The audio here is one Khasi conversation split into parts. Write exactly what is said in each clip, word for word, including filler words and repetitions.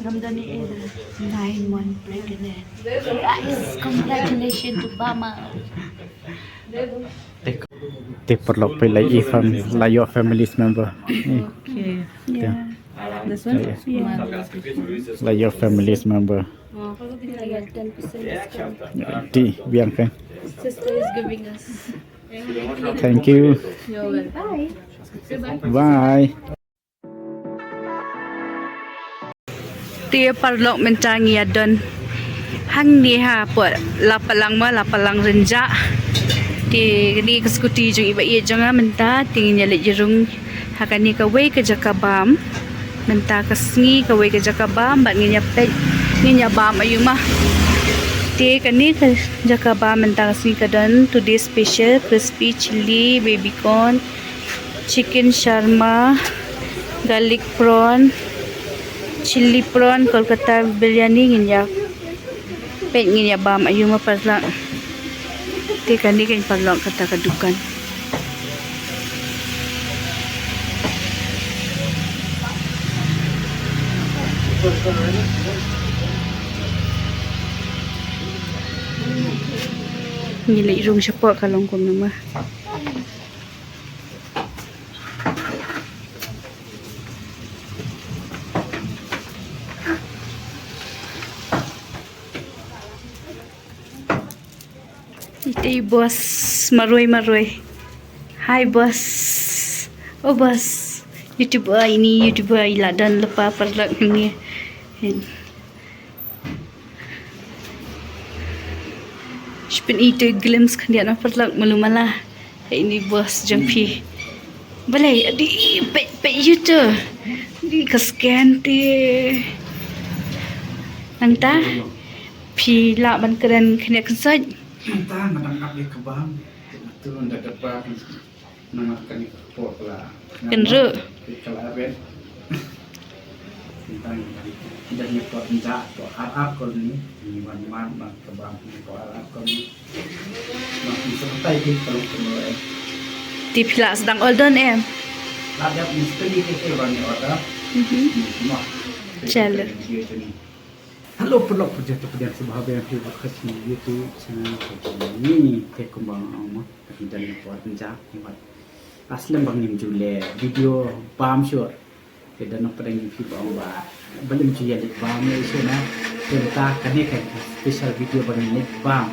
Ngam don ni eh, nine month pregnant. Guys, congratulations to Bama. Te paralok, peit la i fam, la ïoh family's member. Okay. Yeah. This one? Yeah. La ïoh family's member. Oh, I got ten percent discount. Te biang kan. Sister is giving us. Thank you. You're welcome. Bye. Bye. Te paralok, mynta ngi ïa don hangne hapoh Lapalang, ma Lapalang Rynjah. Te kane ka scooty jong i ba ïeit jong nga mynta, te ngin ïa leit rung ha kane kawei ka jaka bam. Mynta ka sngi kawei ka jaka bam bad ngin ïa peit, ngin ïa bam aïu ma. Te kane ka jaka bam mynta ka sngi ka don today special, crispy chili, baby corn, chicken shawarma, garlic prawn, chili prawn, Kolkata biryani. Ngin ïa peit, ngin ïa bam aïu ma paralok. Te kane kan paralok kata ka dukan. Ngi leit rung shapoh ka long kumno ma. Ite i boss marwei marwei. Hi boss. Oh boss. YouTuber ini, YouTuber i la don lypa paralok ini. Shu pyni ïa uto u glimpse khyndiat ma paralok, malu mala. Hai ini boss jong phi. Balei, adi peit peit ïa uto. Adi ka scan te. Nangta phi lah ban kren khyndiat khynsoit. Nangta nga dang ap ïa ka bam. Te nga tu nda da bam. Namar kane ka por ka la kynruh. Ka la ret. Tang da ngi por nja to ar ar kol ni, ngi wan man man ka bam ni ko ar ar kol ni. Ma ki sa tai ki ka long ka long eh. Te phi la sdang order em? La dep ni sekali ke ke bang ni order. Mhm. Ni ma. Chalo. Hello paralok, parajor, to pdiang sngewbha ba ïa phi ba ka shi YouTube channel ka jong ngi te kumba nga ong ma. Ka dang ïa por nja ni mat. Aslem ba ngim ju leh video bam shuh. Te da nang pdeng ïa phi ba ong ba balei ym ju ïa leh bam ïa shuh na. Te mynta kane ka special video ba ngin leh bam.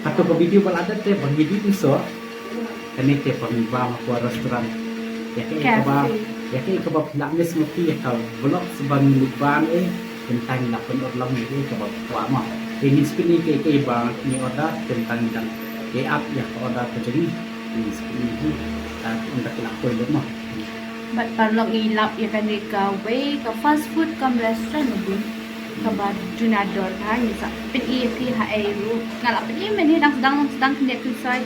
Kato ka video ba la dep te ba ngi dih mynshuwa. Kane te ba ngin bam ha ka restaurant. Ïa kaei kaba, ïa kaei kaba phi la miss ma phi ïa ka vlog ba ngin leh bam eh. Tang la pynurlong ïa kaei kaba kwah ma. Te ngin sa pyni kaei kaei ba ngi order, tang dang ïa ap ïa ka order ka jong ngi. Ngin sa pyni hi. Ta ynda ki la poi lut ma. Bad paralok ngi lap ïa kane kawei ka fast food cum restaurant ma bun. Kaba juna dor ka, ngin sa pyni ïa phi ha ei ruh. Nga la pyni mynne dang sdang dang sdang khyndiat khynsoit.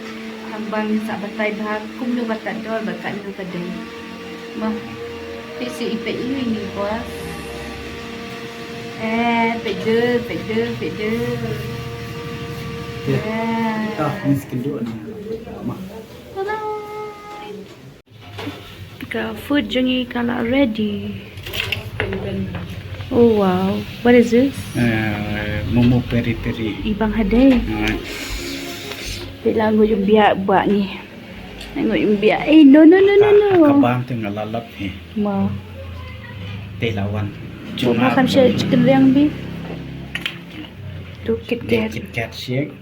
Haba ngin sa batai bha kumno kata dor bad katno ka dei. Bah, peit seh i peit ïa ini boss. Eh, peit de, peit de, peit de. Ya. Eh. Tah, ni sekenduk ni. Mah. Tada. Ka food jong ngi ka la ready. Oh wow, what is this? Eh, momo peri peri. I bang hadei. Ah. Peit la ngut ym biang ba ngi. Ngut ym biang. Eh, no, no, no, no, no. Ka bam te nga la lap hi. Ma. Te la wan. Cuma kam share chicken riang bi. Tu Kit Kat. Kit Kat shake.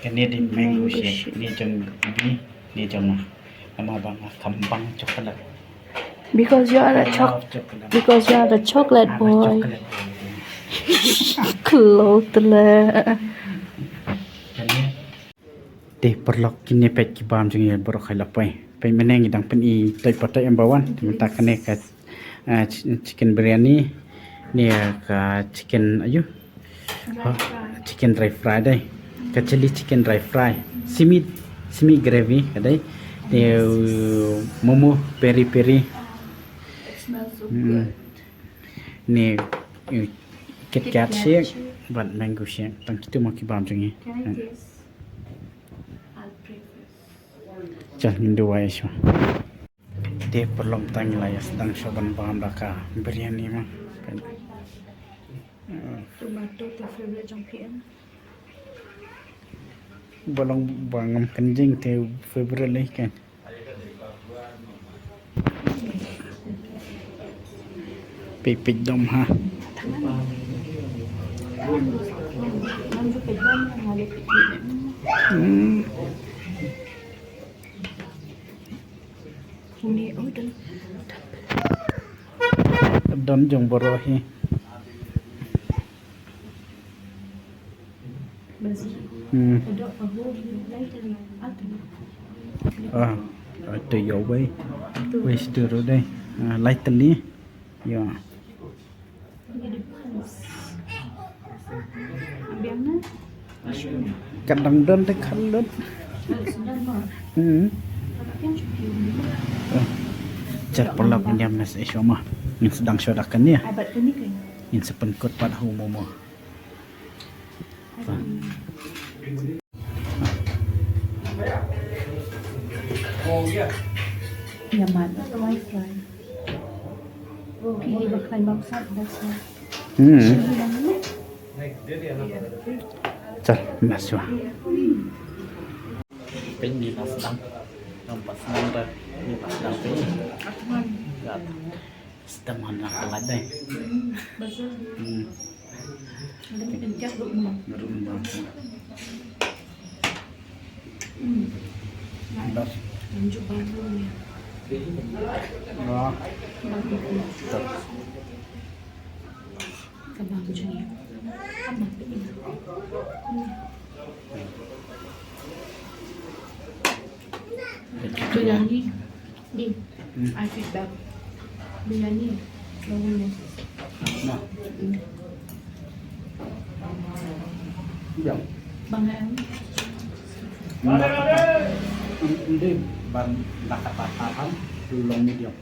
Kane dei mango shake. Ni jong bi, ni jong ma. Ama bang kambang chocolate. Because you are a choc-, because you are a chocolate boy. Kloi tla. Te paralok kine peit ki bam jong ngi baroh kai la poi. Peit mynne ngi dang pyni toi pa toi em ba wan. Te mynta kane ka, eh, ch-, chicken biryani. Ni ka chicken ayu. Ha, chicken dry fry dei. Ka chili chicken dry fry. Simi, simi gravy ka dei. Te, uh, momo peri peri. It smells so good. Ni, uh, Kit Kat shake bad mango shake. Tang kitu ma ki bam jong ngi. Can I taste? I'll pray first. Chal, ngin duwai shuwa. Te paralok, tang la ïa sdang shuwa ban bam da ka biryani ma. Tomato te favorite jong phi em? Ba long ba ngam kynjing te favorite lei kan. Peit peit dom ha. Hmm. Don jong baroh hi. Hmm. Ah, ito yo wei. Wei sduro dei. Ah, lai tali. Yo. Kadang don te khalut. Hmm. Ah. Jar paralok, ngin ïam nas shuwa ma. Ngin sdang shuwa da kane. Ngin sa pynkut pat ha u momo. Ïa man, fry, fry. Ki ba khlaiñ bamsap, that's why. Hmm. Chal, mas shuwa. Peit ni la sdang. Ngam pat sdang da. Ni la sdang peit. Gat. Sdang man la ka lait dei. Hmm. Ruh mo. Bas. Wah. Biryani. Di. Hmm. I feedback. Biryani. Lawan ni. Nah. Hmm. Jam. Bang em. Nda kata, ndi ban nda kata tahan, long medium.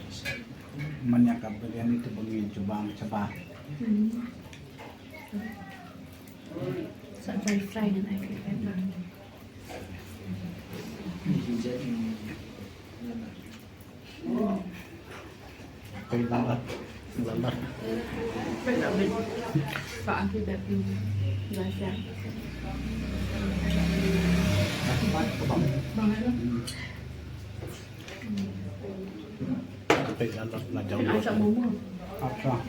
Man ïa ka biryani te ba ngi jubang chaba. Hmm. Sa dry fry dan ai. Peit lambar. Lambar. Peit lambar. Pak aku dah pun. Dah siap. Bang, eh. Peit lambar, la jauh. Ni acak momo. Acak.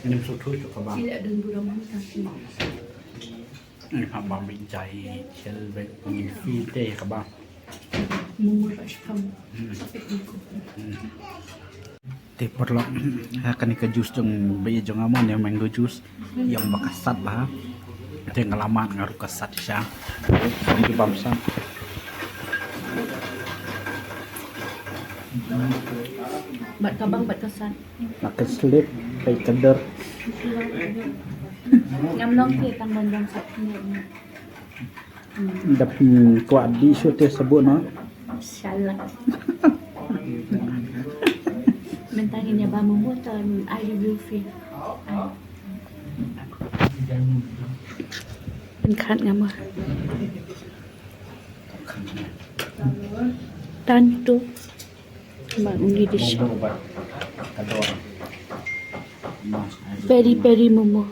Ngim sngewthuh shuh kaba. Sila dun burom ha ka. Ni ha ba bit jai, chel bit ngin fi te kaba. Momo rush kam. Hmm. Hmm. Te paralok, ha kane ka juice jong ba ïa jong nga mo ne mango juice. Ïa ba ka sat ba. Te nga la mad nga ruh ka sat sha. Te bam sat. Bad ka bang bad ka sat. Nga ka slip, peit ka dor. Ngam long te tang ban bam sat. Dap, hmm, kwah dih shuh te sabut noh. Shalang. Mynta ngin ïa bam momo, to ai review phi. Pynkhot nga mo. Tantu. Ba uni dish. Peri peri momo.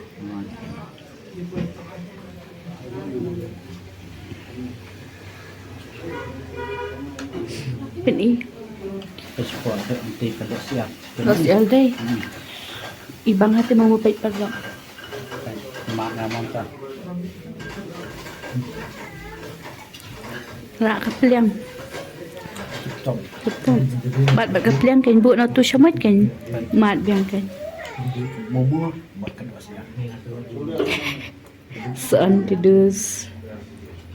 Pyni. Los el dei. I bang hati momo peit paralok. Ma nga mon ta. Lah ka pliang. Betul. Betul. Bad, bad ka pliang kan buh na tu shamat kan. Mat biang kan. Momo, bad ka dua sia. Son kudus.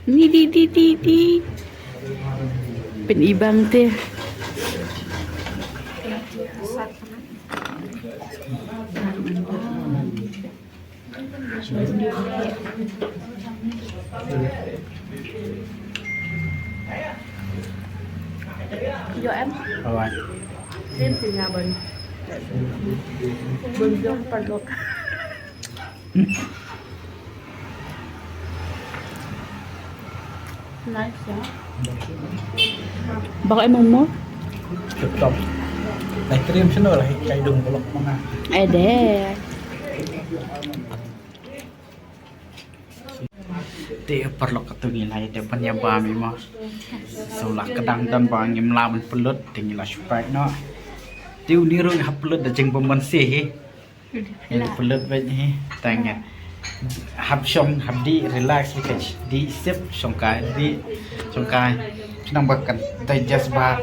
Ni di, di, di, di. Pynibang te. Yo em. Alright. Sim sing abon. Bun jong parlok. Nice ya. Bak em umur. Tip top. Lai krim sino lah kai dung bolok mana. Ede. Te paralok, katu ngi la ïa dep ban ïa bam mo. So la ka dang don ba ngim lah ban pynlut, te ngi la shu peit noh. Te uni ruh hap pynlut da jingbym banse hi. Ngi pynlut beit hi. Tang ïa. Hap shong, hap dih, relax beit, dih sip, shong kai, dih, shong kai. Shu nang ba kan digest ba.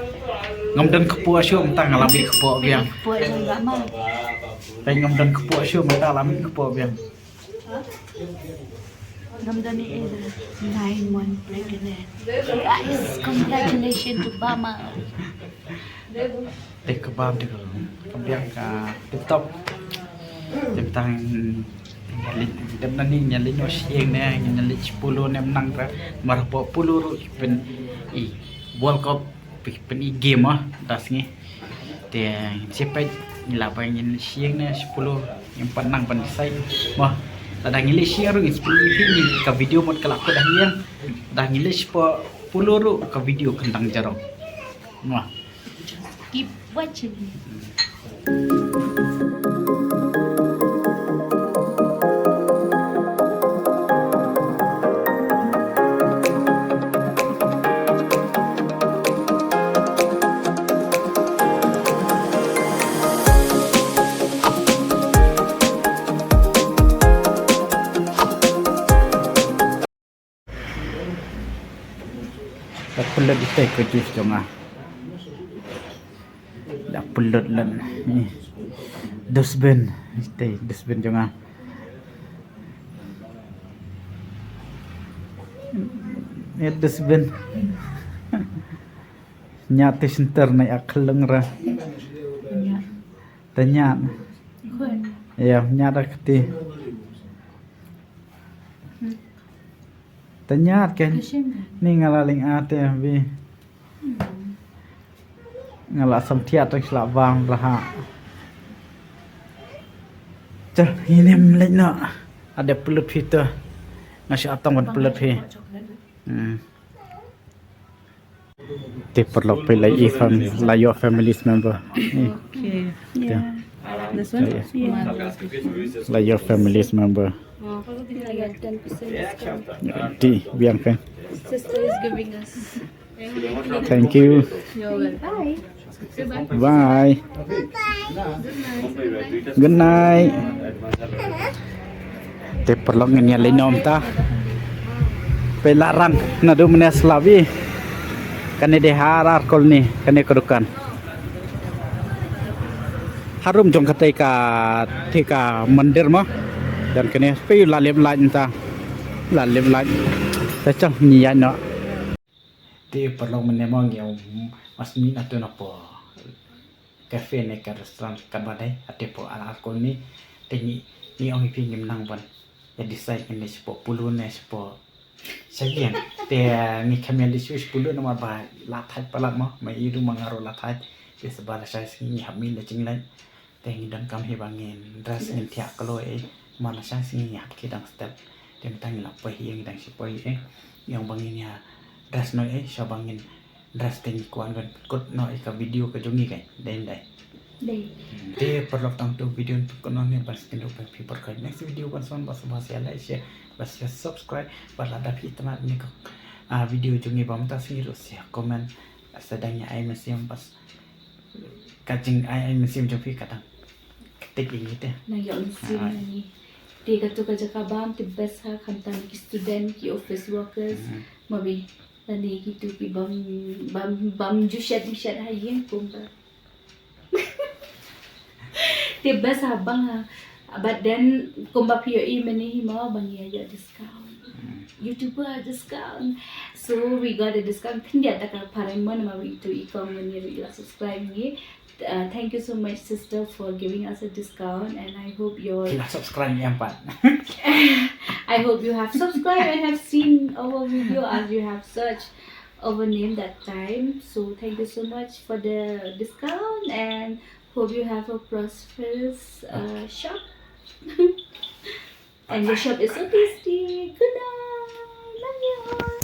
Ngam don kpoh shuh mynta, nga la mih kpoh biang. Kpoh jong ba ma. Tang ngam don kpoh shuh mynta, la mih kpoh biang. Ngam don ni eh, nine month pregnant. Guys, congratulations to Bama. Te ka bam te ka, ka biang ka tip top. Te tang ïa leit, dep na ni ïa leit noh sha ïing ne, ïa leit sha polo ne, mynta namar hapoh polo ruh pyn-i World Cup, pyn-i game ah da sngi. Te ngin sa peit, ngi lah ban ïa leit sha ïing ne sha polo, ngim pat nang ban decide mo. Lada ngi leit sha ïing ruh ngin sa pyni ïa phi, ka video mut ka la kut ha ïing. Lada ngi leit sha polo ruh ka video kan dang jaroh mo. Keep watching. Da pynlut ïa ka juice jong nga. Da pynlut lem. Ni. Dustbin. Ite dustbin jong nga. Ni dustbin. Ñiad te center na ïa ka lyngra. Te ñiad. Ïa, ñiad da kti. Te ñiad ken. Ni nga la ling a te bi. Nga la sam thiat tang shlak bam raha. Chal, ngin ym leit noh. Ada pynlut phi te. Nga shu atong ban pynlut phi. Hmm. Te paralok, peit la i fam, la your family's member. Okay. Yeah. This one? Yeah. La your family's member. Oh, I got ten percent discount. Te biang kan. Sister is giving us. Thank you. You're welcome. Bye. Bye. Good night. Te paralok, ngin ïa leit noh mynta. Peit la rang naduh mynne slap ïa. Kane dei ha Ar Ar Colony, kane ka dukan. Harum jong katei ka, te ka mandir mo. Don kane peit la lip light mynta. La lip light. Te chal ngi ïaid noh. Te paralok, mynne mo ngi ong mas mih na tu na po cafe ne ka restaurant kaba dei ha te po Ar Ar Colony. Te ngi, ngi ong ïa phi ngim nang ban ïa decide ngi leit shapoh polo ne shapoh sha ïing. Te ngi khlem ïa leit shuh sha polo namar ba la thait palat mo, ma i ruh ma nga ruh la thait. Te sa ba lashai sngi ngi hap mih na jingleit. Te ngi donkam hi ba ngin dress, ngin thiah kloi ei, ma lashai sngi ngi hap ki dang step. Te mynta ngi la poi hi, ngi dang shu poi ei. Ngi ong ba ngin ïa dress noh ei, sha ba ngin dress te ngi kwah ban pynkut noh ei ka video ka jong ngi, kai dei, dei. Dei. Te paralok, tang tu video pynkut noh ngi, ban sngewbha ba phi pyrkhat next video ban sa wan, ba sa, ba sa like, share, ba sa subscribe, ba lada phi itynnad ïa ka, ah, video jong ngi ba mynta sngi ruh sa comment, sa dang ïa ai mynsiem ba s- Ka jingai ai mynsiem jong phi ka dang ktik ïa ngi te. Nang ïoh mynsiem ïa ngi. Te katu ka jaka bam te best ha, khamtam ki student, ki office workers. Mabi lane kitu ki bam, bam, bam ju shet mi shet ha ïing kumba. Te best ha bang ha. But then kumba phi ïohi mynne hi mo ba ngi ïa ïoh discount. YouTuber discount. So we got a discount. Khyndiat da ka phareng mo, namar ïa itu i kong mynne ruh i la subscribe ngi. Uh, thank you so much, sister, for giving us a discount, and I hope your Ki la subscribe ngi em pat. I hope you have subscribed and have seen our video as you have searched our name that time. So thank you so much for the discount, and hope you have a prosperous, uh, shop. And your shop is so tasty. Good night. Love you all.